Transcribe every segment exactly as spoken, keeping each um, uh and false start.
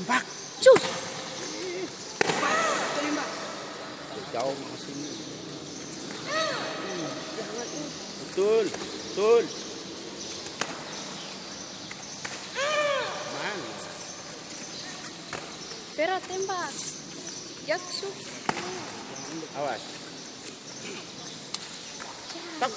Pak. Cus. Jauh mau sini. Betul, betul. Mana? Pera tembak. Jaksu. Awas. Tok.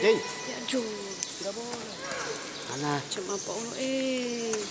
Jeng. Ya, Jun. Mana? Cuma apa, oh, eh.